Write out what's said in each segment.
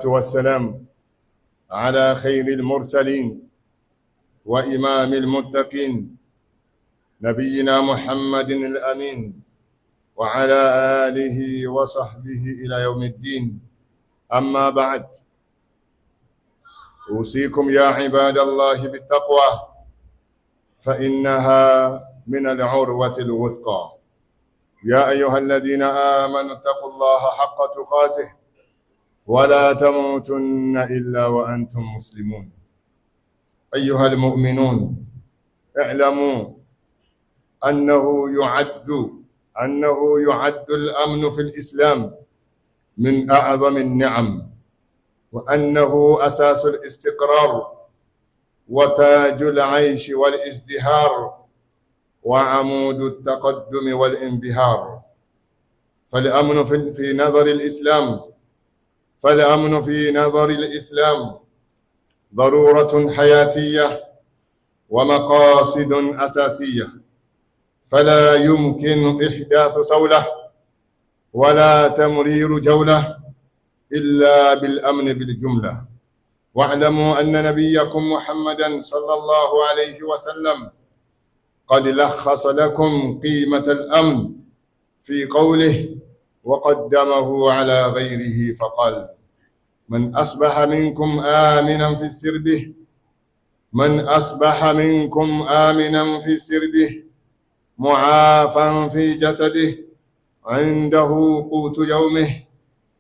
والسلام على خير المرسلين وإمام المتقين، نبينا محمد الأمين، وعلى آله وصحبه إلى يوم الدين. أما بعد، أوصيكم يا عباد الله بالتقوى، فإنها من العروة الوثقى. يا أيها الذين آمنوا اتقوا الله حق تقاته ولا تموتن إلا وأنتم مسلمون. أيها المؤمنون، اعلموا أنه يعد أنه يعد الأمن في الإسلام من أعظم النعم، وأنه أساس الاستقرار وتاج العيش والازدهار وعمود التقدم والانبهار. فالأمن في نظر الإسلام فالأمن في نظر الإسلام ضرورة حياتية ومقاصد أساسية، فلا يمكن إحداث سولة ولا تمرير جولة إلا بالأمن بالجملة. واعلموا أن نبيكم محمدا صلى الله عليه وسلم قد لخص لكم قيمة الأمن في قوله وقدمه على غيره، فقال: من أصبح منكم آمنا في سربه من أصبح منكم آمنا في سربه، معافا في جسده، عنده قوت يومه،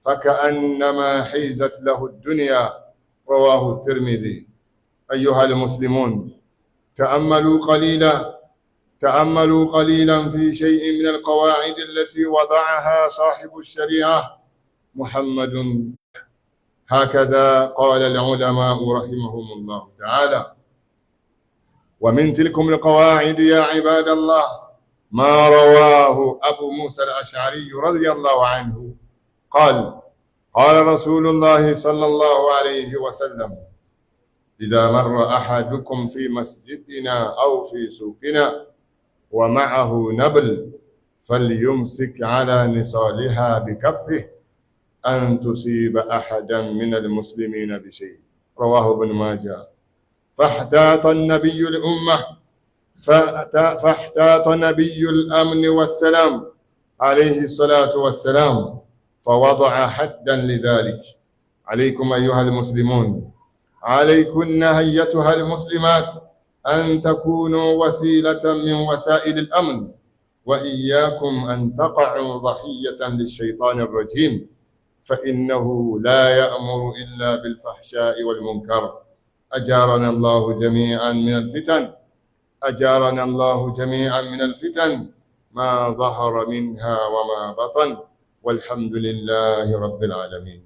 فكأنما حيزت له الدنيا. رواه الترمذي. أيها المسلمون، تأملوا قليلا تأملوا قليلا في شيء من القواعد التي وضعها صاحب الشريعة محمد. هكذا قال العلماء رحمهم الله تعالى. ومن تلكم القواعد يا عباد الله ما رواه أبو موسى الأشعري رضي الله عنه قال: قال رسول الله صلى الله عليه وسلم: إذا مر أحدكم في مسجدنا أو في سوقنا ومعه نبل فليمسك على نصالها بكفه أن تصيب أحدا من المسلمين بشيء. رواه ابن ماجه. فاحتاط النبي الأمة فاحتاط نبي الأمن والسلام عليه الصلاة والسلام، فوضع حدا لذلك. عليكم أيها المسلمون، عليكن أيتها المسلمات، أن تكونوا وسيلة من وسائل الأمن، وإياكم أن تقعوا ضحية للشيطان الرجيم، فإنه لا يأمر إلا بالفحشاء والمنكر. أجارنا الله جميعا من الفتن أجارنا الله جميعا من الفتن ما ظهر منها وما بطن، والحمد لله رب العالمين.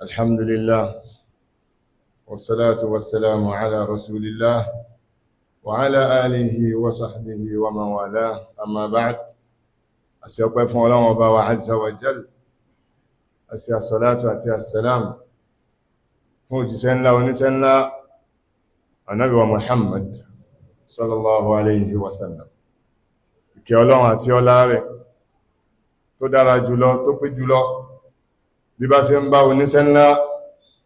الحمد لله، والصلاة والسلام على رسول الله وعلى آله وصحبه ومن والاه. أما بعد، àṣẹ ọpẹ́ fún Ọlọ́run Ọba wa azza wa jal, àṣẹ àsọ̀látù àti àsàlám fún òjíṣẹ́ ńlá, oníṣẹ́ ńlá, Ànábì wa Muhammad sallallahu alayhi wa sallam. Ìkẹ́ Ọlọ́run àti ọlá rẹ̀ tó dára jùlọ, tó pé jùlọ, bí bá ṣe ń bá oníṣẹ́ ńlá,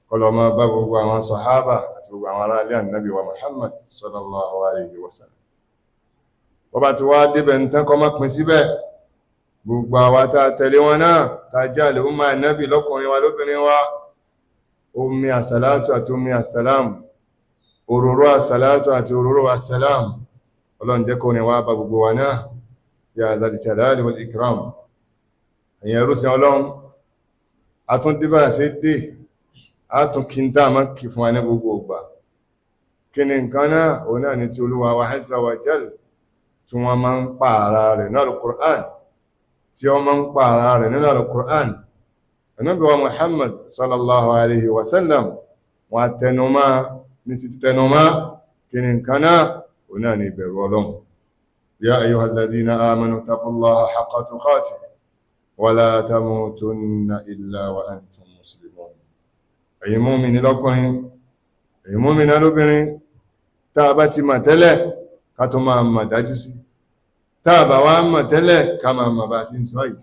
kọlọmọ bá gbogbo àwọn sọ̀hábà àti gbogbo àwọn ará ilé Ànábì wa Muhammad sallallahu alayhi wa sallam. Bọ́bá ti wá débẹ̀ ń tán, kọ́ má pín síbẹ̀. Gbogbo àwa tá a tẹ̀lé wọn náà, tá a jẹ́ àlèhùnmá Ànábì, lọ́kùnrin wa, lóbìnrin wa, omi àsàlátù àti omi àsàlám, òróró àsàlátù àti òróró àsàlám, Ọlọ́run jẹ́ kó ní wá bá gbogbo wa náà, ya dhal jalali wal ikram. Ẹ̀yin ẹrúsìn Ọlọ́run, a tún dé bá ṣe dé, a tún kí n tá a máa kí fún wa ní gbogbo ìgbà. Kí ni nǹkan náà? Òun náà ni tí Olúwa wa azza wa jal tí wọ́n máa ń pààrà rẹ̀ náà Al-Qur'an, tí wọ́n máa ń pààrà rẹ̀ nínú Al-Qur'an. Ànábì wa Muhammad sallallahu alayhi wa sallam wọ́n tẹnumọ́ ní títí tẹnumọ́. Kí ni nǹkan náà? Òun náà ni ìbẹ̀rù Ọlọ́run. Ya ayyuhal ladhina amanu taqullaha haqqa tuqatih. ولا تموتن إلا وأنتم مسلمون. Ẹ̀yin mùmínì lọ́kùnrin, ẹ̀yin mùmínì lóbìnrin, tá a bá ti mọ̀ tẹ́lẹ̀, ká tó máa mọ̀ dájú sí. Tá a bá wá mọ̀ tẹ́lẹ̀, ká máa mọ̀ bá ti ń sọ yìí.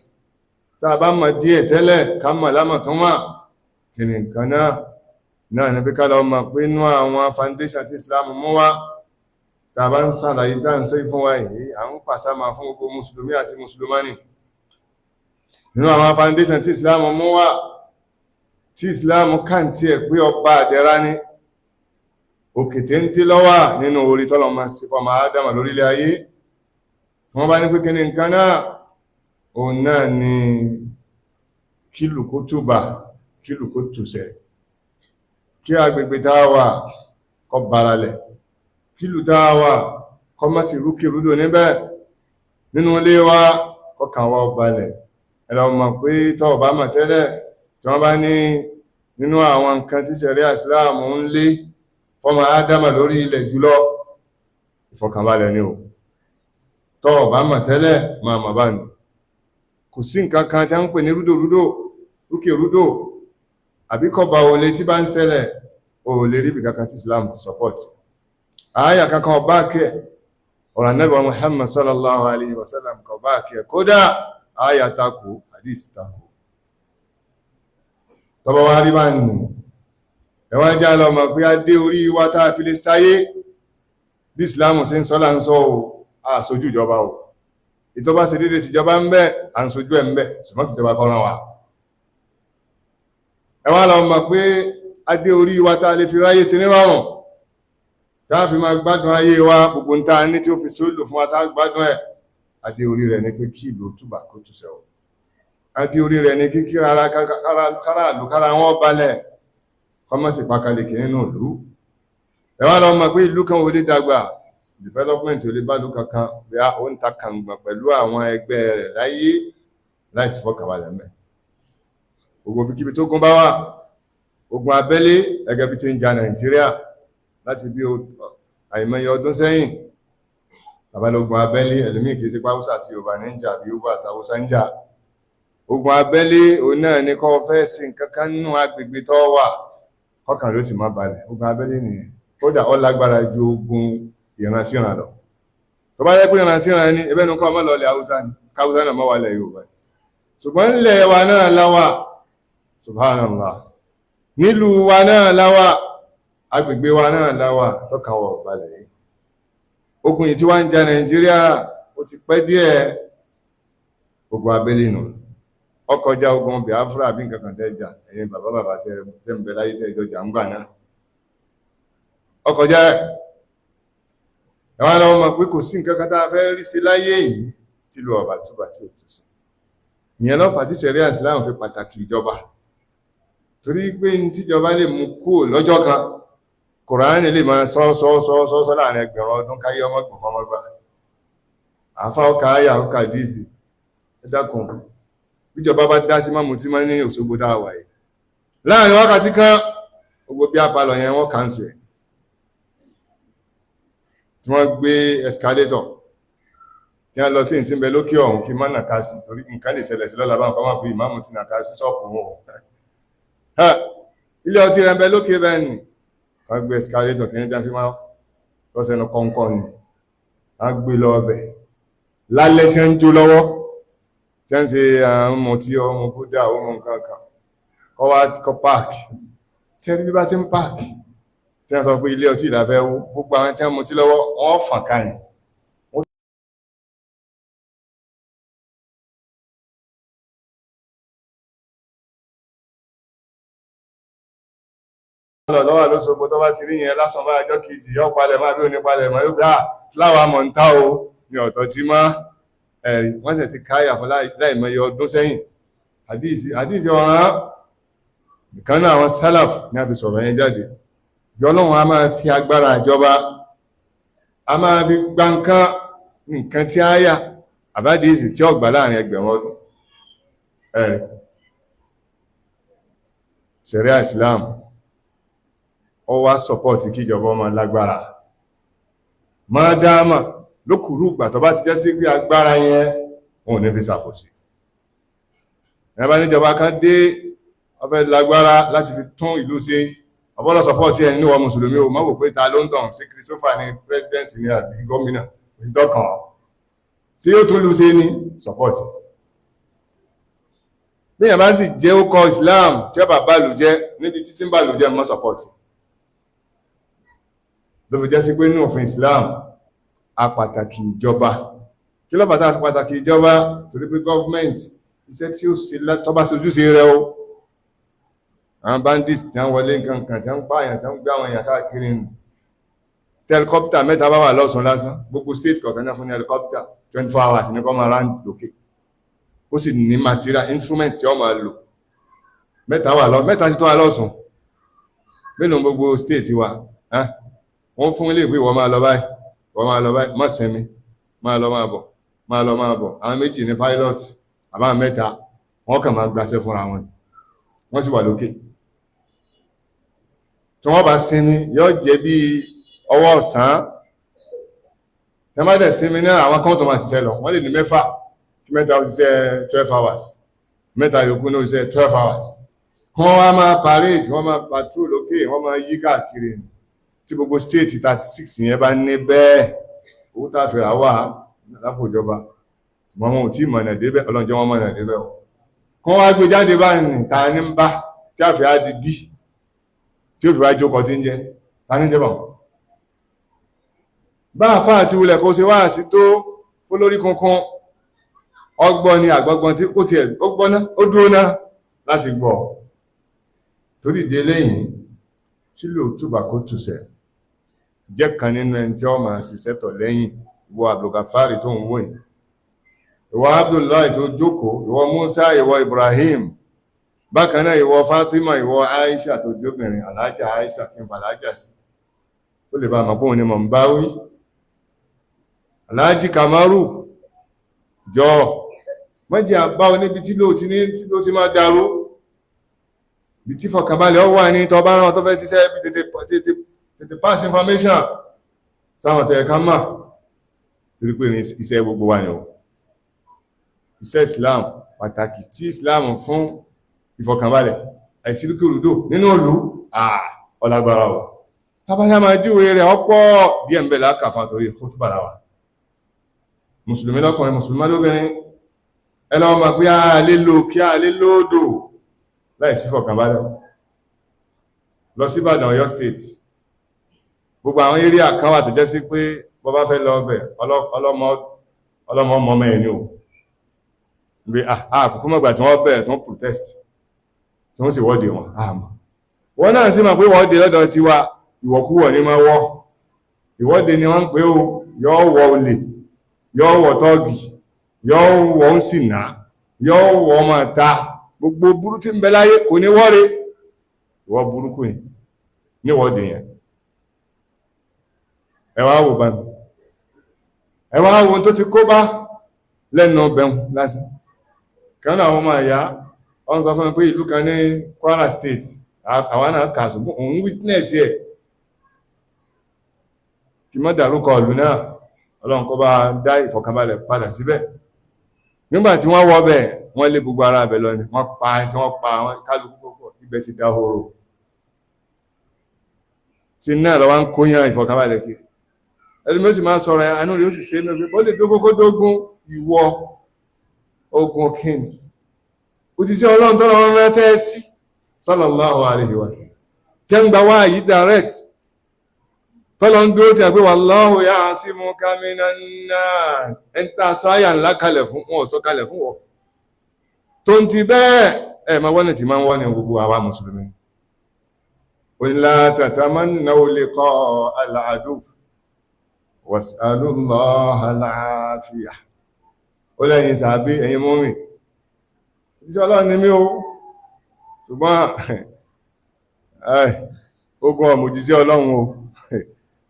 Tá a bá mọ̀ díẹ̀ tẹ́lẹ̀, ká mọ̀ lámọ̀ tó mọ̀. Kí ni nǹkan náà? Náà ni pé ká lọ mọ̀ pé inú àwọn foundation tí Islam mú wá, tá a bá ń ṣàlàyé tá à ń sọ fún wa yìí, à ń pàṣàmà fún gbogbo mùsùlùmí àti mùsùlùmánì. Nínú àwọn foundation tí Islam mú wá, tí Islam kàǹtí ẹ̀ pé ọba àdẹ́rá ní òkè téńté lọ́wà nínú orí tọ́lọ̀ máa sí fọmọ Ádámà lórílẹ̀ ayé. Wọ́n bá ní pé kí ni nǹkan náà? Òun náà ni kílù kó túbà, kílù kó tùsẹ̀, kí agbègbè tá a wà kó baralẹ̀, kílù tá a wà kó má sì rúkèrúdò níbẹ̀, nínú ilé wa kọ́kàn wa ó balẹ̀. Ẹ lọ mọ̀ pé tọ́ ọ̀bá mọ̀ tẹ́lẹ̀, tí wọ́n bá ní nínú àwọn nǹkan tí ṣẹ̀ríà Islam ń lé fọ́mọ Ádámà lórí ilẹ̀ jùlọ, ìfọ̀kànbalẹ̀ ni o. Tọ́ ọ̀bá mọ̀ tẹ́lẹ̀, máa mọ̀ bá ní. Kò sí nǹkan kan tí a ń pè ní rúdòrúdò, rúkèrúdò, àbí kọba olè tí bá ń ṣẹlẹ̀, o lè rí ibi kankan tí Islam ti support. Àáyà kankan ọba kẹ́ ọ̀rọ̀ Ànábì Muhammad sallallahu alayhi wa sallam kọ bá kẹ́, kódà àáyà takò, àdísì takò. Tọba wá rí bá nù, ẹwà já lọ mọ̀ pé a dé orí wa tá a fi lè sáyé bí Islam ṣe ń sọ là ń sọ o, a sojú ìjọba o. Ìtọ́ba ṣe déédéé tìjọba ń bẹ, à ń sojú ẹ̀ ń bẹ, ṣùgbọ́n kìjọba kọ́ ràn wá. Ẹwà lọ mọ̀ pé a dé orí wa tá a lè fi ráyé sí nírọ̀rùn, tá a fi máa gbádùn ayé wa, gbogbo ń tá a ní tí ó fi sólò fún wa tá a gbádùn ẹ̀. A dé orí rẹ̀ ní pé kí ìlú túbà kó túṣẹ́ o. A dé orí rẹ̀ ní kíkí ara káràlú kára wọn balẹ̀, kọ́mọ́ sì pákalẹ̀kì nínú ìlú. Ẹ wá lọ mọ̀ pé ìlú kan ò lè dàgbà, development ò lè bá ìlú kankan bí ó ń ta kàǹgbà pẹ̀lú àwọn ẹgbẹ́ rẹ̀ láyé láìsí fọkànbalẹ̀ mẹ́. Gbogbo ibikíbi tó gún bá wà, ogun abẹ́lé gẹ́gẹ́ bí ti ń ja Nàìjíríà láti bí àìmọye ọdún sẹ́yìn. Babalógun abẹ́lé ẹlòmíì kìí sí pàwùsà àti Yorùbá ní ń jà bí Yorùbá àtàwùsá ń jà. Ogun abẹ́lé òun náà ní kọ́ fẹ́ sí nǹkan kan nínú agbègbè tó wà, kọ́kàn ló sì má balẹ̀. Ogun abẹ́lé nìyẹn. Kódà ó lágbára ju ogun ìransíran lọ. Tó bá yẹ pé ìransíran ni, ẹbẹ́ nu kọ́ ọmọ lọlẹ̀ Haúsá ni, káwúsá náà mọ́ wà lẹ̀ Yorùbá. Ṣùgbọ́n ńlẹ̀ wa náà láwà, subhanallah, nílùú wa náà láwà, agbègbè wa náà láwà, tọ́kàn wọ̀ balẹ̀ yìí. Ogun yìí tí wá ń ja Nàìjíríà ó ti pẹ́ díẹ̀. Ogun abẹ́lé nù ọkọjá ogun Biafra àbí nǹkan kan tẹ́ jà, ẹ̀yin bàbá bàbá tẹ́ ń bẹ láyé tẹ́ ìjọ jà ń gbà náà, ọkọjá ẹ̀. Ẹ̀wọ̀n lọ́wọ́ mọ̀ pé kò sí nǹkan kan tá a fẹ́ rí sí láyé yìí tí lu ọ̀bà túbà tí ò tù sí. Ìyẹn ló fà tí ṣẹ̀ríà Islam fi pàtàkì ìjọba, torí pé ní tíjọba lè mú kúrò lọ́jọ́ kan, Kùránì lè máa sọ sọ sọ sọ sọ láàrin ẹgbẹ̀rún ọdún káyé ọmọ gbọ̀n ọmọ gbà. Àfa ọkà ayà ọkà díìsì, ẹ dákun, bíjọba bá dá sí mọ́mú tí máa ní Òṣogbo tá a wà yìí, láàrin wákàtí kan gbogbo bí apalọ̀ yẹn wọ́n kàǹsù ẹ̀, tí wọ́n gbé escalator tí wọ́n lọ sí ìtí ń bẹ lókè ọ̀hún kí má nàka sí, torí nǹkan lè ṣẹlẹ̀ sí lọ́la báwọn kan máa fi ìmáàmù ti nàka sí ṣọ́ọ̀pù wọn. Ilé ọtí rẹ̀ ń bẹ lókè bẹ́ẹ̀ ni wọ́n gbé escalator kí ní jẹ́ fi máa tọ́sẹ̀nu kọ́ńkọ́ ni wọ́n gbé lọ ọbẹ̀ lálẹ́ tí ń jó lọ́wọ́, tí ń ṣe àwọn ọmọ tí ọmọ búdà ọmọ nǹkan kan kọ́ wá kọ́ páàkì tí ẹni bí bá ti ń páàkì tí wọ́n sọ pé ilé ọtí ìlàfẹ́ wó, gbogbo àwọn tí wọ́n mutí lọ́wọ́ wọ́n fàn káyìn. Lọ́wọ́ lóṣogbo tó bá ti rí yẹn lásán bá ọjọ́ kejì yóò palẹ̀ máa bí òní palẹ̀ mọ́, yóò gbà fúláwà mọ̀ ń tá o ní ọ̀tọ̀ tí mọ́ ẹ̀rí. Wọ́n sì ti káyà fún láìmọye ọdún sẹ́yìn. Àdíìsí ọ̀ràn ìkan náà àwọn sálàf ní a fi sọ̀rọ̀ yẹn jáde. Yọlọ́run a máa fi agbára ìjọba, a máa fi gba nǹkan tí a yà àbádìísì tí ó gbà láàrin ẹgbẹ̀rún ọdún. Ẹ̀rí ṣẹ̀ríà Islam ó wá sọpọ́ọ̀tì kíjọba ọmọ lágbára máa dáàmà lókùrú ìgbà tó bá ti jẹ́ sí pé agbára yẹn wọn ò ní fi ṣàkóso. Ẹ̀yàn bá níjọba kan dé, wọ́n fẹ́ lágbára láti fi tún ìlú ṣe, ọbọ́lọ̀ sọpọ́ọ̀tì ẹ̀ níwọ̀ mùsùlùmí o. Má wò pé ta ló ń tàn sí Christopher ní president ní àbí gómìnà òsìtọ́ kan tí yóò tún lù ṣe ní sọpọ́ọ̀tì. Bí èèyàn bá sì jẹ́ ó kọ Islam tí ó bá bá lù jẹ́ níbi títí ń bá lù jẹ́, mọ́ sọpọ́ọ̀tì. Ló fi jẹ́ sí pé ní òfin Islam, a pàtàkì ìjọba. Kí ló fà tá a pàtàkì ìjọba? Torí pé gọ́ọ̀mẹ̀ntì, iṣẹ́ tí ó ṣe tó bá ṣe ojúṣe rẹ̀ o, àwọn bandits tí wọ́n wọlé nǹkan kan, tí wọ́n ń pààyàn, tí wọ́n ń gbé àwọn èèyàn káàkiri nù, tí helicopter mẹ́ta bá wà lọ́sùn lásán, gbogbo state kọ̀ọ̀kan náà fún ní helicopter, 24 hours ní kó máa round lókè, ó sì ní material, instrument tí ó máa lò. Mẹ́ta wà lọ, mẹ́ta ti tó wà lọ́sùn. Mélòó gbogbo state wa? Wọ́n fún ilé ìpé, ìwọ máa lọ báyìí, ìwọ máa lọ báyìí, má sinmi, máa lọ, máa bọ̀, máa lọ, máa bọ̀. Àwọn méjì ní pilot, àbá mẹ́ta, wọ́n kàn máa gbaṣẹ́ fúnra wọn, wọ́n sì wà lókè. Tí wọ́n bá sinmi, yóò jẹ́ bí ọwọ́ ọ̀sán. Tí wọ́n bá dẹ̀ sinmi náà, àwọn kan tó máa ṣiṣẹ́ lọ. Wọ́n lè ní mẹ́fà, kí mẹ́ta ó ṣiṣẹ́ 12 hours, mẹ́ta yòókù náà ó ṣiṣẹ́ 12 hours. Wọ́n wá máa parade, wọ́n máa patrol lókè, wọ́n máa yí káàkiri. Tí gbogbo state 36 yẹn bá ní bẹ́ẹ̀, owó tá a fi rà wà lápò ìjọba. Wọn ò tí mọ̀nà débẹ̀. Ọlọ́run jẹ́ wọ́n mọ̀nà débẹ̀ o. Kọ́ wá gbé jáde báyìí, ta ní ń bá tí a fi á di dí tí ó fi wá jókòó tí ń jẹ́, ta ní jẹ́ bọ̀ bá àfá àti wulẹ̀ kó ṣe wá sí tó fólórí kankan. Ọgbọ́n ni àgbọ́gbọ́n tí ó tiẹ̀ ó gbọ́ná, ó dúró ná láti gbọ́. Torí ìdí eléyìí, kí ló túbà kó tùsẹ̀ jẹ́ kan nínú ẹni tí ó máa ṣiṣẹ́ tọ̀ lẹ́yìn. Ìwọ Abdulgafari tó ń wò yìí, ìwọ Abdullahi tó jókòó, ìwọ Musa, ìwọ Ibrahim, bákan náà ìwọ Fatima, ìwọ Aisha tó jóbìnrin, alájà Aisha, kí n fàlájà sí ó lè bá àmọ́ pòun ni mọ̀ ń bá wí. Aláàjì Kamaru, jọ mọ́jì àbá oníbi tí ló ti ní tí ló ti máa dàrú, bí tí fọkànbalẹ̀ ọ wà ní tọba náà tó fẹ́ ṣiṣẹ́ bí tètè tètè pass information sáwọn tẹ̀ẹ̀ká mà, torí pé ní iṣẹ́ gbogbo wa ni o, iṣẹ́ Islam. Pàtàkì tí Islam fún ìfọkànbalẹ̀, àìsílùkèrúdò nínú ìlú, ọlágbára o. Tábàtà máa júwe rẹ̀ ọ̀pọ̀ díẹ̀ ń bẹ̀ lákàfà torí khutbah wa. Mùsùlùmí lọ́kùnrin, mùsùlùmí lóbìnrin, ẹ lọ́wọ́ máa pé a lè lò kí a lè lóòdò láìsí fọkànbalẹ̀. Lọ sí Ìbàdàn, Ọ̀yọ́ State, gbogbo àwọn area kan wà tó jẹ́ sí pé bọ́ bá fẹ́ lọ ọbẹ̀, ọlọ́mọ ọmọ ọmọ ẹ̀ ní o bí àkókò mọ̀gbà tí wọ́n bẹ̀rẹ̀ tó ń protest, tí wọ́n sì wọ́de wọn. Àmọ́ wọ́n náà sì mọ̀ pé wọ́de lọ́dọ̀ tiwa, ìwọ̀kúwọ̀ ní máa wọ́. Ìwọ́de ni wọ́n ń pè ó, yọ́ wọ olè, yọ́ wọ tọ́ọ̀gì, yọ́ wọ ń sì ná, yọ́ wọ ọmọ ta, gbogbo burú tí ń bẹ láyé kò ní wọ́re. Ìwọ burúkú yìí níwọ́de yẹn, ẹ wá wò bá mi, ẹ wá wo tó ti kó bá lẹ́nu ọbẹ̀un lásán. Kan náà àwọn ọmọ ìyá wọ́n sọ fún mi pé ìlú kan ní Kwara State, àwọn náà kà, ṣùgbọ́n òun witness ẹ̀, kí mọ́ dárúkọ ìlú náà. Ọlọ́run kó bá dá ìfọ̀kànbalẹ̀ padà síbẹ̀. Nígbà tí wọ́n wọ́ bẹ̀, wọ́n lé gbogbo ara bẹ̀ lọ ni wọ́n pa tí wọ́n pa àwọn kálukú púpọ̀. Ibẹ̀ ti dahoro tí náà lọ́wọ́ ń kóyán ìfọ̀kànbalẹ̀ kiri. Ẹni mi ó sì máa sọ̀rọ̀, àánú rẹ̀ ó sì ṣe é mẹ́fẹ́ ó lè dógún kó dógún. Ìwọ ogun kíni? Òjíṣẹ́ Ọlọ́run tọ́lọ́ ránṣẹ́ sí, sallallahu alaihi wa sallam, tí ń gba wáyí direct, tọ́lọ ń dúró tí a pé wallahu ya'simuka minan nas, ẹni tá a sọ àyà ńlá kalẹ̀ fún wọn, ò sọ kalẹ̀ fún wọn tó ń ti bẹ́ẹ̀. Ẹ̀ máa wọ́n ti máa ń wọ́n ní gbogbo àwa mùsùlùmí. La tatamannaw liqa al-adu was'alullaha al-afiya. Ó lẹ́yìn sàbí, ẹ̀yin mọ́mì, iṣẹ́ Ọlọ́run ni mí o, ṣùgbọ́n ogun ọmọ òjíṣẹ́ Ọlọ́run o.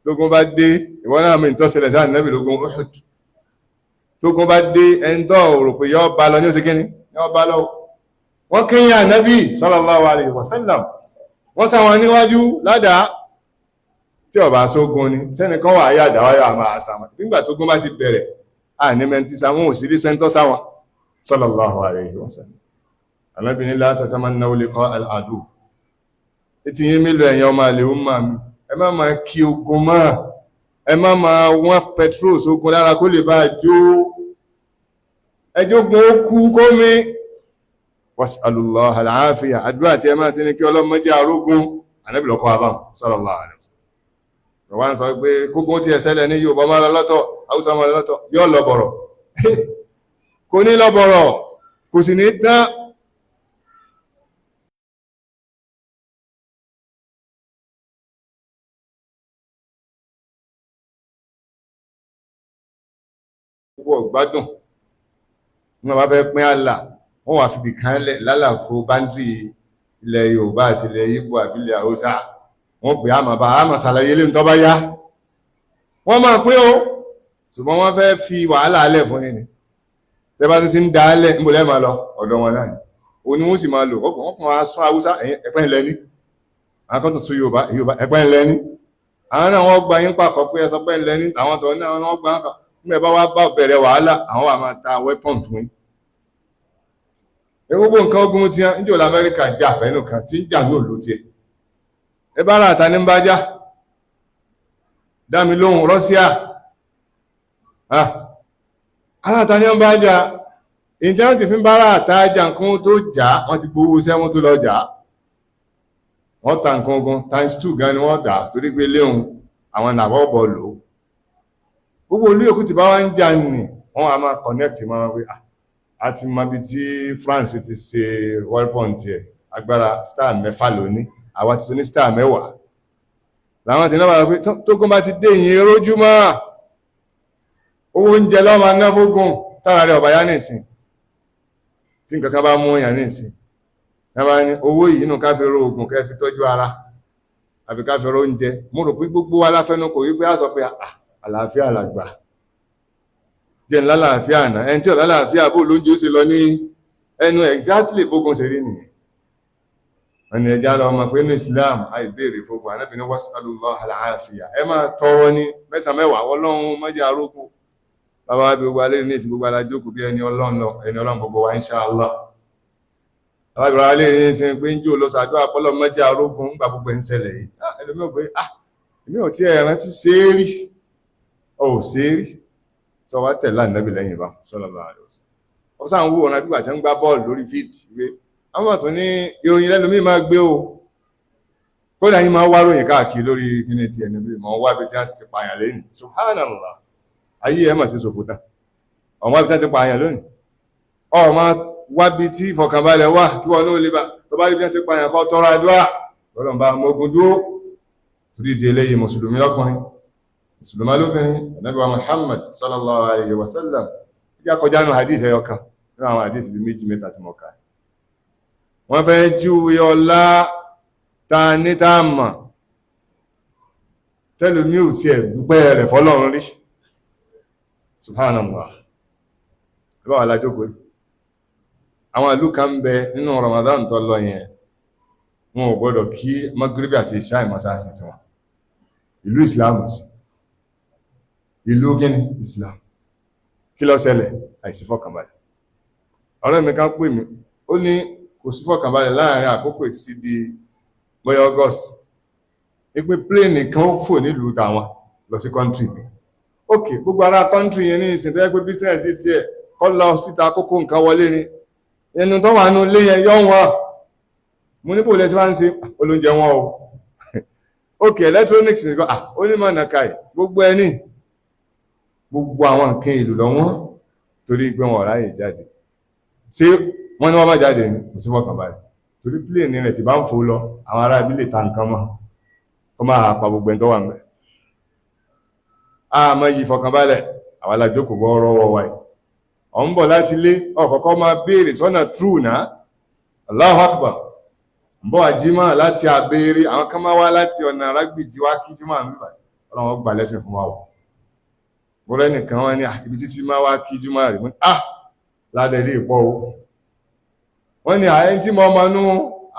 Tógun bá dé, ìwọ́n náà mi tọ́sẹ̀lẹ̀ sáà nẹ́bì lógun Uhud. Tógun bá dé, ẹni tó rò pé yọ́ bá lọ ní oṣù kíní yọ́ bá lọ. Wọ́n kíyàn ànábì sallallahu alaihi wasallam, wọ́n sáwọn níwájú ládàá. Tí ọba sógun ni sẹ́nìkan wà áyà àdáwáyà àmà àsàmà. Nígbà tógun bá ti bẹ̀rẹ̀, àní mẹ́ntí sáwọn òsìrí sẹ́ńtọ́ sáwọn, sallallahu alaihi wasallam. Ànábì ní la tatamannaw liqa al-adu. Etí yín mélòó, ẹ̀yin ọmọ àlè ó máa mi, ẹ má máa kí ogun mọ́, ẹ má máa wọ́n petrol sógun lára kó lè bá a jó. Ẹjọ́gun ó kú kó mi. Wasallallahu al-afiya. Àdúrà tí ẹ máa ṣe ní kí Ọlọ́run má jẹ́ arógún. Ànábì lọ́kọ́ abáhùn sallallahu alaihi wasallam. Wọ́n sọ pé kókó tí ẹ ṣẹlẹ̀ ní Yorùbá máa lọ lọ́tọ̀, Haúsá máa lọ lọ́tọ̀, yóò lọ bọ̀rọ̀. Kò ní lọ bọ̀rọ̀, kò sì ní tán. Púpọ̀ gbádùn wọ́n bá fẹ́ pín àlà, wọ́n wà fìbì kan lẹ̀ lálàfo báńdìrì ilẹ̀ Yorùbá àti ilẹ̀ Ìgbò àbí ilẹ̀ Haúsá. Wọ́n pè á máa bá a máa ṣàlàyé lé tó bá yá. Wọ́n máa pín o, ṣùgbọ́n wọ́n fẹ́ fi wàhálà alẹ̀ fún yín ni. Tẹ́ bá ti ń da alẹ̀, níbo lẹ́ máa lọ? Ọ̀dọ̀ wọn náà ni. Òun ni wọ́n sì máa lò. Wọ́n kàn á sún Haúsá, ẹ̀pẹ́ ńlẹ̀ ní. Àwọn kan tó tún Yorùbá, Yorùbá ẹ̀pẹ́ ńlẹ̀ ní. Àwọn náà wọ́n gba yín papọ̀ pé ẹ sọ pé ńlẹ̀ ní. Àwọn tó ní àwọn wọ́n gba kan. Nígbà bá wá bá bẹ̀rẹ̀ wàhálà, àwọn wà máa ta weapon fún yín. Gbogbo nǹkan ogun tí wọ́n ń jò l'Amẹ́ríkà jà pẹ̀lú kan tí ń jà ní òlò tiẹ̀. Ẹ bá rà ta ní ń bá já. Dá mi lóhùn, Russia. Ará ta ní ń bá jà. Ìjẹ́ wọ́n sì fi ń bá rà ta jà, nǹkan tó jà, wọ́n ti gbowó sẹ́wọ́n tó lọ jà. Wọ́n ta nǹkan ogun times two gan ni wọ́n dà, torí pé léhùn àwọn nàbọ̀ bọ̀ lò. Gbogbo olú yòókù tí bá wá ń jà nì, wọ́n á máa connect máa wí. A ti mọ ibi tí France ti ṣe weapon tiẹ̀, agbára star 6 lónìí, àwa ti sọ ní star 10. Làwọn ti náà wà pé tógun bá ti dé ìyẹn rójúmọ́, owó oúnjẹ lọ́wọ́ máa ná fógun tára rẹ̀ ọ̀bá yá nìsín. Tí nǹkan kan bá mú yàn nìsín, ẹ máa ní owó yìí inú ká fi ro oògùn kẹ́ fi tọ́jú ara àbí ká fi ro oúnjẹ. Mo rò pé gbogbo wa láfẹ́nu kò wí pé á sọ pé àlàáfíà làgbà, jẹ́ ńlá làáfíà náà. Ẹni tí ò lálàáfíà, bó lóúnjẹ ó sì lọ ní ẹnu? Exactly bógun ṣe rí nìyẹn. Wọ́n ní ẹja lọ mọ̀ pé ní Islam àìbéèrè fógun. Ànábì ní wasallallahu àlàáfíà, ẹ máa tọrọ ní mẹ́sàn mẹ́wàá, Ọlọ́run má jẹ́ arógún. Bàbá wa bí gbogbo alẹ́ ní ìsìn, gbogbo alájókòó bí ẹni Ọlọ́run lọ, ẹni Ọlọ́run gbogbo wa, insha Allah. Bàbá bí alẹ́ ní ìsìn pé ń jò lọ sàdúrà pọ́lọ́ má jẹ́ arógún ńgbà gbogbo ẹ̀ ń ṣẹlẹ̀ yìí. Ẹlòmíràn pé èmi ò tí ẹ̀ rántí ṣe é rí, ọ̀ ò ṣe é rí. Sọ wá tẹ̀lé Ànábì lẹ́yìn bá sallallahu alaihi wasallam. Ó sáà ń wò wọn bí wàá ń gbá bọ́ọ̀lù lórí fíìdì pé àwọn àtún ní ìròyìn lẹ́lòmíì máa gbé o. Kódà yín máa wá ròyìn káàkiri lórí kíní ti ẹni bí mọ̀ wá bí tí wọ́n ti pààyàn lẹ́yìn. Subhanallah, ayé ẹ̀ mà ti ṣòfò tán. Ọmọ bí tí wọ́n ti pààyàn lónìí, ọmọ wá bí tí ìfọ̀kànbalẹ̀ wà kí wọn náà lè bá tó bá rí bí wọ́n ti pààyàn kọ́ tọrọ àdúrà lọ́lọ́mọba ọmọ ogun dúró. Torí di eléyìí, mùsùlùmí lọ́kùnrin, mùsùlùmí lóbìnrin, Ànábì wa Muhammad sallallahu alayhi wa sallam ìjà kọjá nù hadith ẹyọ kan nínú àwọn hadith bíi méjì mẹ́ta tí mo kà. Wọ́n fẹ́ júwe ọlá ta ní tá a mọ̀ tẹ́lómi ò tiẹ̀ dúpẹ́ rẹ̀ fọlọ́run rí. Subhanallah, ẹ bá wà lájókòó. Àwọn ìlú kan ń bẹ nínú Ramadan tó lọ yẹn, wọn ò gbọ́dọ̀ kí magribi àti ìṣá ìmọ̀sáàsì tiwọn. Ìlú Islam sí, ìlú gíní Islam. Kí ló ṣẹlẹ̀? Àìsí fọkànbalẹ̀. Ọ̀rẹ́ mi kan pè mí, ó ní kò sí fọkànbalẹ̀ láàrin àkókò ìtìsí di bóyá August ní pé plane kan ó fò nílùú tàwọn lọ sí country mi. Ok, gbogbo ará country yẹn ní ìsìn tó yẹ pé business tiẹ̀ kọ́ lọ síta kókó nǹkan wọlé ni, ẹnu tó wà nínú ilé yẹn yọ wọn. Mo ní bò lẹ́sí wá ń ṣe olóúnjẹ wọn o. Ok, electronics nìkan ó ní mọ̀nà káì, gbogbo ẹni, gbogbo àwọn nǹkan ìlú lọ wọ́n, torí pé wọn ò ráyè jáde. Ṣé wọ́n ní wọ́n má jáde ni? Kò sí fọkànbalẹ̀, torí plane rẹ̀ tí bá ń fò lọ, àwọn ará ibi lè ta nǹkan mọ́, kó máa pa gbogbo ẹni tó wà ńbẹ̀. Àmọ́ yìí fọkànbalẹ̀, àwọn alájókòó bọ́ rọ́wọ́ wa yìí. Ọ̀ ń bọ̀ láti ilé, ọ̀kọ̀ọ̀kọ́ máa béèrè sọ́nà true náà. Allahu Akbar, ń bọ̀ àjímọ̀ láti àbẹ̀rẹ̀, àwọn kan máa wá láti ọ̀nà arágbìjì wá kí jùmọ̀ àmì báyìí. Ọlọ́run gbà lẹ́sìn fún wa o. Bọ́rẹ́ nìkan wọ́n ní ibi títí máa wá kí jùmọ̀ rẹ̀ mú ládẹ́ ilé ìpọ́ o. Wọ́n ní àyẹ́ tí mo ọmọ nú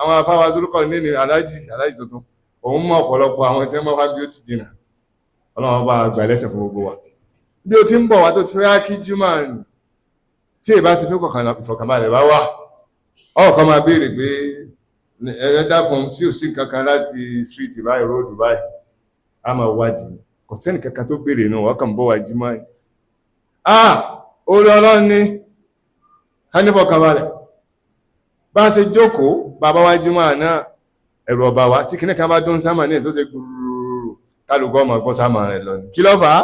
àwọn afáwa torúkọ ní ní alájì alájì tuntun, òun mọ ọ̀pọ̀lọpọ̀ àwọn tí wọ́n máa wá bí ó ti jìnà. Ọlọ́run bá gbà lẹ́sìn fún gbogbo wa. Bí o ti ń bọ̀ wá tó ti fẹ́ kí jùmọ̀ tí èbá ti fi ìfọ̀kànbalẹ̀ bá wà, Ọ̀kan máa béèrè pé ẹ dákun, sí ò sí kankan láti street báyìí, road báyìí? A máa wádìí, kò sẹ́nì kankan tó béèrè náà. Wọ́n kàn bọ́ wá jí mọ́. Ah, orí Ọlọ́run ní ká ní fọkànbalẹ̀. Bá a ṣe jókòó, bàbá wa jí mọ́ náà, ẹ̀rù ọba wa tí kìnnìkan kan bá dún sámà ní èso ṣe gbúrúrú, kálukú ọmọ gbọ́ sámà rẹ̀ lọ ní. Kí ló fà á?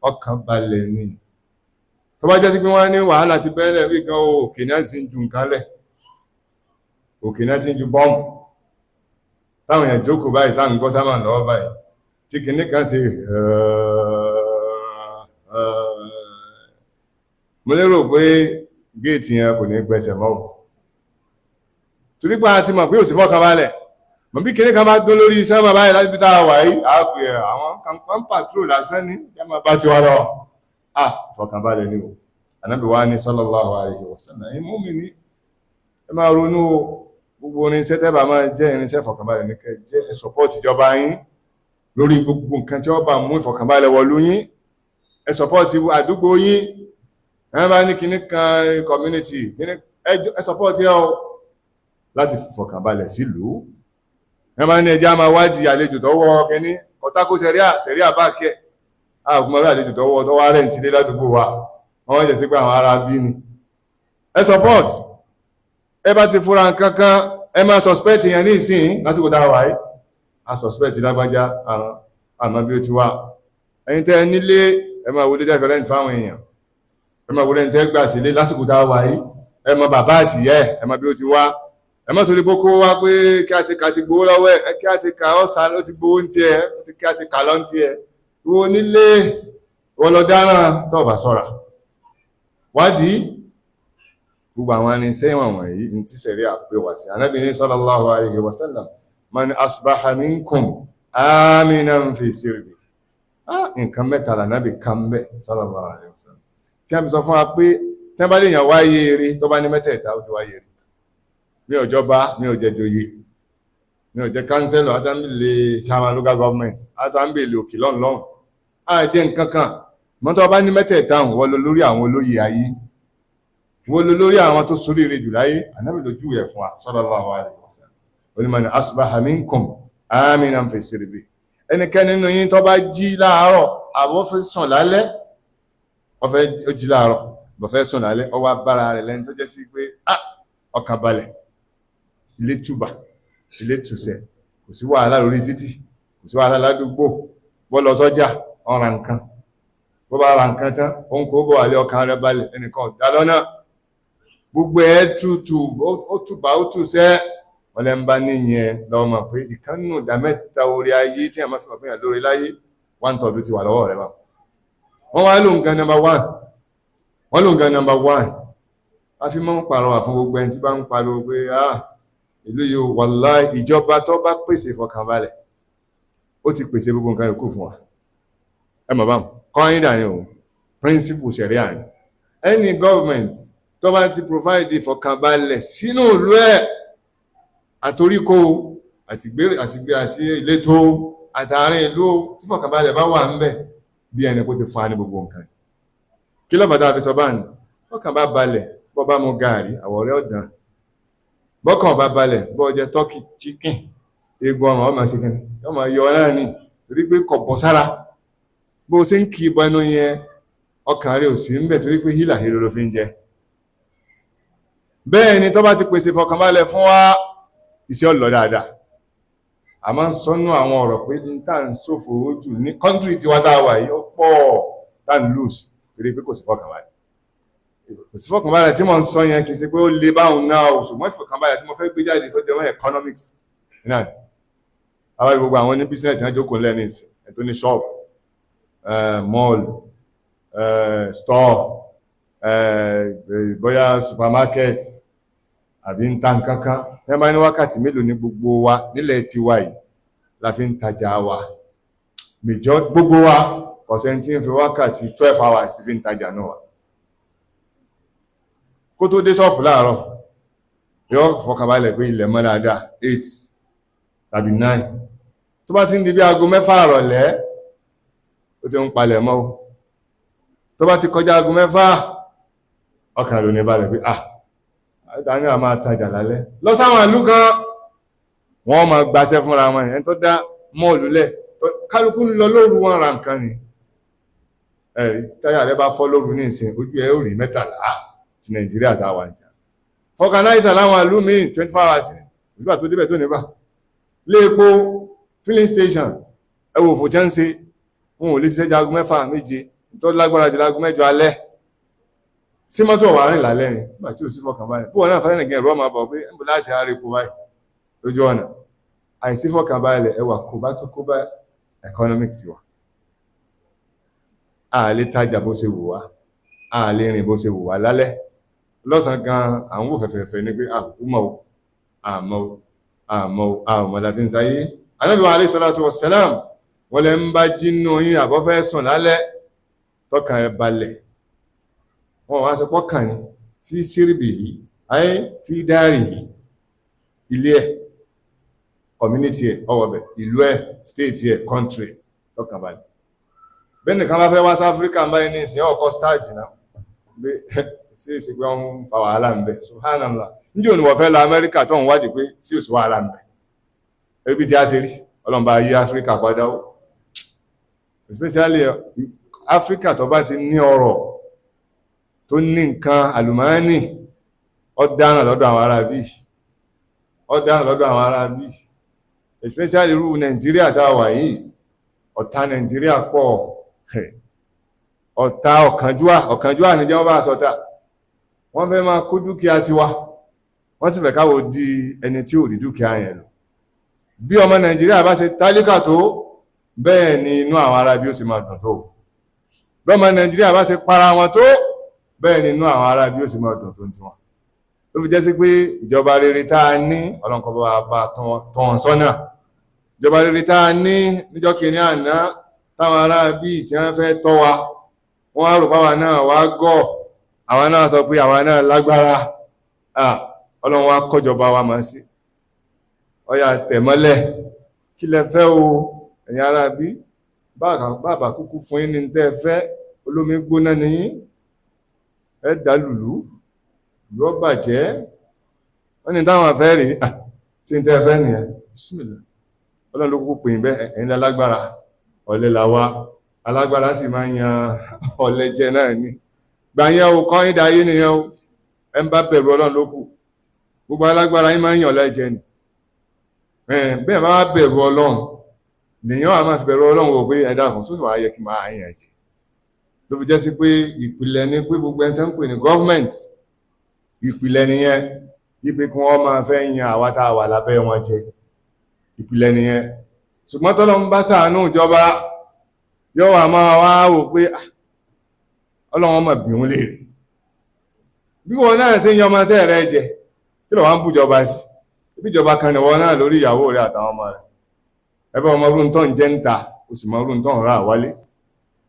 Ọkàn balẹ̀ ni. Tó bá jẹ́ sí pé wọ́n ní wàhálà ti bẹ́ẹ̀lẹ̀ wí gan, òkè náà ti ń ju nǹkan lẹ̀, òkè náà ti ń ju bọ́ọ̀mù, táwọn èèyàn jókòó báyìí, táwọn gbọ́ sámà lọ́wọ́ báyìí, tí kìnnì kan ṣe, mo lérò pé géètì yẹn kò ní gbẹsẹ̀ mọ́ o, torí pé a ti mọ̀ pé ò sí fọ́kàn balẹ̀. Mọ̀ bí kìnnì kan bá dún lórí sámà báyìí láti bí tá a wà yìí, àápè àwọn kan patrol lásán ní yá máa bá tiwa lọ. Ah, fọkànbalẹ̀ ni o. Ànábì wa ní sallallahu alaihi wasallam, ẹ̀yin mùmínì, ẹ máa ronú o. Gbogbo irinṣẹ́ tẹ́ bá máa jẹ́ irinṣẹ́ ìfọ̀kànbalẹ̀ ní kẹ́ jẹ́. Ẹ support ìjọba yín lórí gbogbo nǹkan tí ó bá mú ìfọ̀kànbalẹ̀ wọ̀lú yín. Ẹ support àdúgbò yín. Ẹ bá ní kinní kan community, ẹ support ẹ o láti fọkànbalẹ̀ sílùú. Ẹ máa ní ẹjẹ́ á máa wádìí àlejò tó wọ kínní kọ́tàkó sẹ̀ríà, sẹ̀ríà bá kẹ́ àkùnmọ́rí àlejò tó wọ tó wá rent lé ládùúgbò wa, wọ́n jẹ́ sí pé àwọn ará bí ni. Ẹ support. Ẹ bá ti fúra nǹkan kan, ẹ máa suspect yẹn ní ìsìn lásìkò tá a wà yìí. A suspect lágbájá, àmọ́ bí ó ti wà. Ẹ̀yin tẹ́ nílé, ẹ máa wọlé tẹ́ fẹ́ rent fáwọn èèyàn, ẹ máa wọlé tẹ́ gbà sílé lásìkò tá a wà yìí. Ẹ mọ bàbá àtìyẹ́, ẹ mọ bí ó ti wá. Ẹ má torí bó kó wá pé kí a ti kà ti gbowó lọ́wọ́ ẹ, kí a ti kà ọ́ sá ló ti gbowó ń tiẹ̀, kí a ti kà lọ́ ń tiẹ̀. Wo nílé wọ́n lọ dáràn tó bá sọ́ra wádìí. Gbogbo àwọn irinṣẹ́ ìwọ̀n wọ̀nyí ní tí sẹ̀rí àpé wà sí. Ànábì ní sallallahu alaihi wasallam, man asbaha minkum aminan fi sirbi. Nǹkan mẹ́ta lànàbì kan bẹ́ sallallahu alaihi wasallam, tí a fi sọ fún wa pé tí wọ́n bá lè yàn wáyé eré, tó bá ní mẹ́tẹ̀ẹ̀ta, ó ti wáyé eré. Mi ò jọba, mi ò jẹjọyè, mi ò jẹ councillor, àtàmbìlè chairman local government, àtàmbìlè òkè lọ́nlọ́n, á jẹ́ nǹkan kan mọ́tò. Bá ní mẹ́tẹ̀ẹ̀ta, wọ́n lọ lórí àwọn olóyè ayé, wọ́n lọ lórí àwọn tó soríire jù láyé. Ànábì ló júwe ẹ̀ fún wa sallallahu alaihi wasallam. Onímọ̀ ní asbaha minkum aminan fi sirbi, ẹnikẹ́ni nínú yín tó bá jí láàárọ̀ àbọ̀ fẹ́ sùn lálẹ́, ó fẹ́ ó jí láàárọ̀ bọ̀ fẹ́ sùn lálẹ́, ó wá bára rẹ̀ lẹ́ni tó jẹ́ sí pé ah, ọkàn balẹ̀, ilé túbà, ilé tùsẹ̀, kò sí wàhálà lórí títì, kò sí wàhálà ládùúgbò, bọ́ lọ sọ́jà ó ra nǹkan, bó bá ra nǹkan tán, ó ń kó bọ̀ wálé, ọkàn rẹ̀ balẹ̀, ẹnìkan ọ̀dá lọ́nà, gbogbo ẹ̀ tutù, ó tùbà, ó tùsẹ́. Wọ́n lẹ́ ń bá níyẹn lọ́wọ́ mọ̀ pé ìkànnù ìdá mẹ́ta orí ayé tí a máa fi mọ̀ pé yàn lórí láyé, one third ti wà lọ́wọ́ rẹ̀ bá. Wọ́n wá lóun gan number one, wọ́n lóun gan number one. A fi máa ń pàrọwà fún gbogbo ẹni tí bá ń pariwo pé ah, ìlú yìí, wàláhì, ìjọba tó bá pèsè ìfọkànbalẹ̀, ó ti pèsè gbogbo nǹkan yòókù fún wa. Ẹ mọ̀ báwọn kọ́yìn dà ní o, principle ṣẹ̀ríà ni. Any government tó bá ti provide ìfọkànbalẹ̀ sínú ìlú ẹ̀, àtoríkó, àtìgbé àti ìletò, àtàrin ìlú, tí ìfọkànbalẹ̀ bá wà ń bẹ̀, bí ẹni kó ti fún wa ní gbogbo nǹkan. Kí ló bàtà fi sọ báyìí? Bọ́kàn bá balẹ̀, bọ́ bá mu gààrí, àwọ̀ rẹ̀ ọ̀dàn. Bọ́kàn bá balẹ̀, bọ́ jẹ turkey, chicken, eegun ọmọ ọmọ ṣe kìnnì ọmọ yọ náà ni, torí pé kò bọ́ sára. Bó ṣe ń kí ibọ ẹnu yẹn, ọkàn rẹ̀ ò sí ń bẹ̀, torí pé hílà hílò ló fi ń jẹ. Bẹ́ẹ̀ ni tó bá ti pèsè ìfọkànbalẹ̀ fún wa, iṣẹ́ ọ̀lọ́ dáadáa. A máa ń sọnú àwọn ọ̀rọ̀ pé ní tá à ń ṣòfò jù ní country tiwa tá a wà yìí, ó pọ̀ tá à ń lose torí pé kò sí fọkànbalẹ̀. Kò sí fọkànbalẹ̀ tí mo ń sọ yẹn, kì í ṣe pé ó le báwọn náà o, ṣùgbọ́n ìfọkànbalẹ̀ tí mo fẹ́ gbé jáde tó jẹ mọ́ economics náà, àwọn gbogbo àwọn ní business tí wọ́n jókòó lẹ́nu ìsìn, ẹ̀ tó ní shop, mall, store, bóyá supermarket àbí ń ta nǹkan kan, ẹ máa ní wákàtí mélòó ní gbogbo wa nílẹ̀ tiwa yìí la fi ń tajà wa? Major gbogbo wa, kọ̀sẹ̀ tí ń fi wákàtí 12 hours fi ń tajà náà wa. Kó tó dé ṣọ́ọ̀pù láàárọ̀, yóò fọkànbalẹ̀ pé ilẹ̀ mọ́ dáadáa, 8 tàbí 9. Tó bá ti ń di bí aago 6 àrọ̀lẹ́, ó ti ń palẹ̀ mọ́ o. Tó bá ti kọjá aago 6, ọkàn rẹ̀ ò ní balẹ̀ pé ah, Àtàní àmà tajà lálẹ́ lọ sáwọn ìlú kan, wọ́n máa gbaṣẹ́ fúnra wọn. Ẹni tó dá mọ́ọ̀lù lẹ̀, kálukú ń lọ lóru, wọn ra nǹkan ni. Ẹ̀rí táyà rẹ bá fọ́ lóru ní ìsìn, ojú ẹ ó rí 13 ti Nàìjíríà tá a wà jà. Vulcanizer láwọn ìlú míì, 24 hours, ìlú àtó débẹ̀ tó níbà léèpo filling station. Ẹ wò fò tí ń ṣe, wọn ò lè ṣiṣẹ́ jagun 6, 7, tó lágbára jù lágún 8 alẹ́. Sí mọ́tò wà rìn lálẹ́ ni nígbà tí ò sí fọkànbalẹ̀. Bí wọn náà fẹ́ràn nìkan, ẹ̀rọ máa bọ̀ pé ń bọ̀ láti àárẹ̀ epo báyìí lójú ọ̀nà. Àìsí fọkànbalẹ̀, ẹwà kò bá tó kó bá economics wa. A lè tajà bó ṣe wù wá, a lè rìn bó ṣe wù wá lálẹ́. Lọ́sàn gan, àwọn wò fẹ̀fẹ̀fẹ̀ ní pé àkókò mọ̀ o, àmọ́ o, àmọ́ o, àmọ́ la fi ń sáyé. Ànábì wa alayhi salatu wassalam, wọ́n lè ń bá jínú yín àbọ́fẹ́ sùn lálẹ́, tọkàn ẹ̀ balẹ̀. Wọ́n wá sọ pọ́kàn ní tí sírìbì yìí ayé tí dárì yìí, ilé ẹ̀, community ẹ̀, ọwọ́bẹ̀, ìlú ẹ̀, state ẹ̀, country, tọkàn balẹ̀. Bẹ́ẹ̀ nìkan bá fẹ́ wá sí Áfíríkà ń báyìí ní ìsìn, ọkọ̀ sáàjì náà pé sí ìsìn pé wọ́n ń fa wàhálà ń bẹ̀. Subhanallah, níjẹ́ òní wọ́n fẹ́ lọ Amẹ́ríkà tó ń wádìí pé sí òsì wàhálà ń bẹ̀? Ebi tí a ṣe rí, Ọlọ́run bá yí Áfíríkà padà ó, especially Áfíríkà tó bá ti ní ọrọ̀, tó ní nǹkan àlùmọ́ọ́nì. Ó dáràn lọ́dọ̀ àwọn ará bí, ó dáràn lọ́dọ̀ àwọn ará bí, especially irú Nàìjíríà tá a wà yìí. Ọ̀tá Nàìjíríà pọ̀, ọ̀tá ọ̀kánjúà, ọ̀kánjúà ní jẹ́ wọ́n bá sọ̀tá. Wọ́n fẹ́ máa kó dúkìá tiwa, wọ́n sì fẹ́ káwọ́ di ẹni tí ò rí dúkìá yẹn lò. Bí ọmọ Nàìjíríà bá ṣe tálíkà tó, bẹ́ẹ̀ ni inú àwọn ará bí ó sì máa dùn tó. Bí ọmọ Nàìjíríà bá ṣe para wọn tó, bẹ́ẹ̀ ni inú àwọn ará bí ó sì máa dùn tó ń tiwọn. Ló fi jẹ́ sí pé ìjọba rere tá a ní, ọlọ́nkọ́ bá tọ́ wọn sọ́nà. Ìjọba rere tá a ní níjọ́ kìíní àná, táwọn ará bí tí wọ́n fẹ́ tọ́ wa, wọ́n á rò páwa náà wá gọ̀, àwọn náà sọ pé àwa náà lágbára. Ọlọ́run wa kọjọba wa máa sí ọyà tẹ̀mọ́lẹ̀. Kí lẹ fẹ́ o, ẹ̀yin ará bí? Bàbá kúkú fún yín ní tẹ́ ẹ fẹ́. Olómi gbóná ni yín, ẹ dá lùlú ìlú ọbàjẹ́. Wọ́n ní táwọn afẹ́ rí sí tẹ́ ẹ fẹ́ nìyẹn. Bismillah, ọlọ́run ló kúkú pè yín bẹ́ẹ̀. Ẹ̀yin lálágbára, ọ̀lẹ làwa. Alágbára sì máa ń yan ọ̀lẹ jẹ náà ni. Gbà yẹn o, kọ́ yín dayé nìyẹn o. Ẹ ń bá bẹ̀rù Ọlọ́run ló kù. Gbogbo alágbára yín máa ń yan ọ̀lẹ jẹ ni. Bẹ́ẹ̀ bá bẹ̀rù Ọlọ́run nìyẹn, wà máa fi bẹ̀rù Ọlọ́run wò pé ẹ̀dá kan sóṣù wàá yẹ kí máa yàn jẹ. Ló fi jẹ́ sí pé ìpìlẹ̀ ni pé gbogbo ẹni tó ń pè ní government, ìpìlẹ̀ nìyẹn, wípé kí wọ́n máa fẹ́ yan àwa tá a wà lábẹ́ wọn jẹ, ìpìlẹ̀ nìyẹn. Ṣùgbọ́n tọ́lọ́run bá ṣàánú ìjọba, yóò wà máa wá wò pé Ọlọ́run mọ̀ bí wọ́n léèrè bí wọn náà ṣe ń yan ọmọọṣẹ́ rẹ jẹ. Kí ló wá ń bújọba sí? Ibi ìjọba kan nìwọ náà lórí ìyàwó rẹ àtàwọn ọmọ rẹ. Ẹbẹ ọmọ ọdún tó ń jẹ ń ta, o sì mọ ọdún tó ń rà wálé,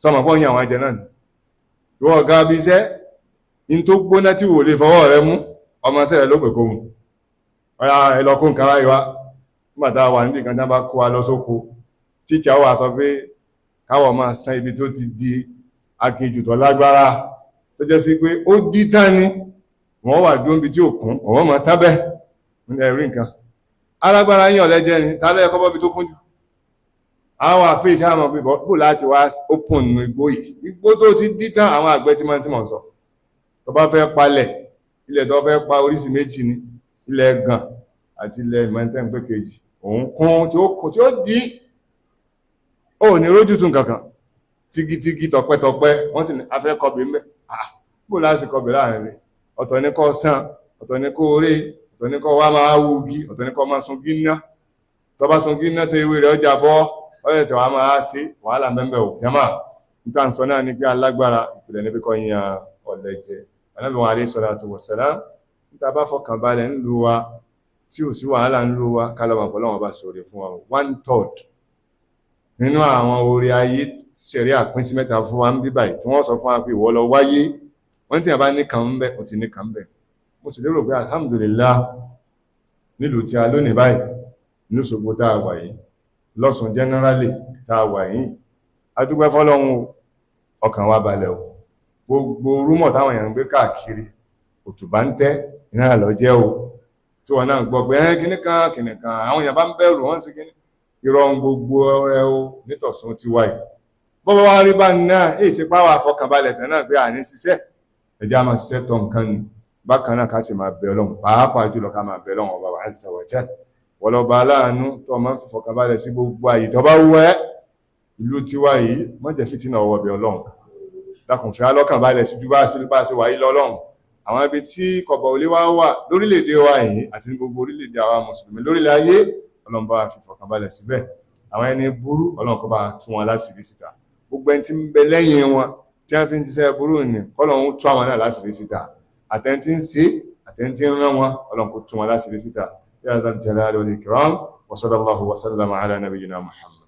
sọmọ pọ́ yàn àwọn jẹ náà ni. Ìwọ ọ̀gá bí iṣẹ́ in tó gbóná tí wò lè fọwọ́ rẹ mú, ọmọọṣẹ́ rẹ ló pè kó mu. Ọ̀yà ẹ lọ kó nǹkan báyìí wá. Nígbà tá a wà níbi kan tí wọ́n bá kó wa lọ sóko, tíṣà wà sọ pé káwọ̀ máa san ibi tó ti di aginjù tó lágbára, tó jẹ́ sí pé ó dí tán ni wọ́n wà dúró níbi tí ò kún, wọ́n máa sábẹ́ ẹ̀rí nǹkan. Alágbára yín ọ̀lẹ́jẹ́ ni ta lẹ́ẹ̀kọ́ bọ́bi tó kún jù. Àwọn àfihàn àmọ́ pé bó láti wá open igbó yìí, igbó tó ti dí tán. Àwọn àgbẹ̀ tí máa ń tí mọ̀ ń sọ, tó bá fẹ́ palẹ̀ ilẹ̀, tó fẹ́ pa, oríṣi méjì ni: ilẹ̀ gàn àti ilẹ̀ ìmọ̀ntẹ́ pé kejì òun kún tí ó kún tí ó dí, ó ní rójútùú kankan, tígítígí, tọpẹ́tọpẹ́. Wọ́n sì ní afẹ́ kọbè ń bẹ̀. Bó láti kọbè láàrin rẹ̀? Ọ̀tọ̀ ní kó sàn, ọ̀tọ̀ ní kó rí, ọ̀tọ̀ ní kó wá máa wúgi, ọ̀tọ̀ ní kó máa sun gíná. Tó bá sun gíná tó ewé rẹ̀ ọjà bọ́, ọ̀yẹ̀sẹ̀ wàá máa ṣe wàhálà mẹ́mbẹ̀ ò jama. Níta ń sọ náà ní pé alágbára, ìpìlẹ̀ ní pé kó yan ọ̀lẹ jẹ. Ànábì wa alayhi salatu wassalam, níta bá fọkàn balẹ̀ ńlu wa, tí ò sí wàhálà ńlu wa, kálọ̀ mọ̀ pọ̀lọ́wọ́n bá sọ̀rọ̀ fún wa. 1/3 nínú àwọn orí ayé ṣẹ̀rí àpín sí mẹ́ta fún wa ń bí báyìí, tí wọ́n sọ fún wa pé ìwọ lọ wáyé. Wọ́n tí a bá ní kan ń bẹ, ó ti ní kan ń bẹ. Mo sì lérò pé alhamdulillah, nílùú tí a lónìí báyìí, ní Òṣogbo tá a wà yìí, lọ́sùn generally tá a wà yìí, a dúpẹ́ fọ́lọ́run o, ọkàn wa balẹ̀ o. Gbogbo rumour táwọn èèyàn ń gbé káàkiri, òtùbá ń tẹ́ Iná lọ jẹ́ o. Tí wọn náà gbọ́ pé ẹ́ kíní kan kíní kan, àwọn èèyàn bá ń bẹ̀rù wọ́n sí kíní ìrọ̀rùn gbogbo rẹ o nítọ̀sún ti wáyé. Bọ́bá wá rí bá náà, èyí ṣe páwà fọkànbalẹ̀ tẹ̀ náà pé àní ṣiṣẹ́, ẹjá máa ṣiṣẹ́ tọ́ nǹkan ni. Bákan náà, ká sì máa bẹ Ọlọ́run, pàápàá jùlọ ká máa bẹ Ọlọ́run ọba azza wa jal, wọlọ́ba aláàánú tó máa ń fi fọkànbalẹ̀ sí gbogbo àyè tó bá wù ẹ́. Ìlú tiwa yìí, má jẹ́ fìtínà ọwọ́ bẹ Ọlọ́run. Dákun, fi alọ́kànbalẹ̀ sí ju bá ṣe wà yìí lọ́lọ́run. Àwọn ibi tí kọ̀bọ̀ olé wá wà lórílẹ̀-èdè wa yìí àti ní gbogbo orílẹ̀-èdè àwa mùsùlùmí lórílẹ̀ ayé, Ọlọ́run bá fi fọkànbalẹ̀ síbẹ̀. Àwọn ẹni burú, Ọlọ́run kó bá tú wọn láṣìírí síta. Gbogbo ẹni tí ń bẹ lẹ́yìn wọn tí wọ́n fi ń ṣiṣẹ́ burú ní, kọ́lọ́run tú àwọn náà láṣìírí síta. Àtẹni tí ń ṣe, àtẹni tí ń rán wọn, Ọlọ́run kó tú wọn láṣìírí síta. Ya dhal jalali wal ikram. Wa sallallahu wa sallama ala nabiyyina Muhammad.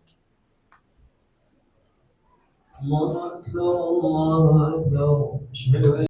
الله أكبر، الله أكبر، أشهد أن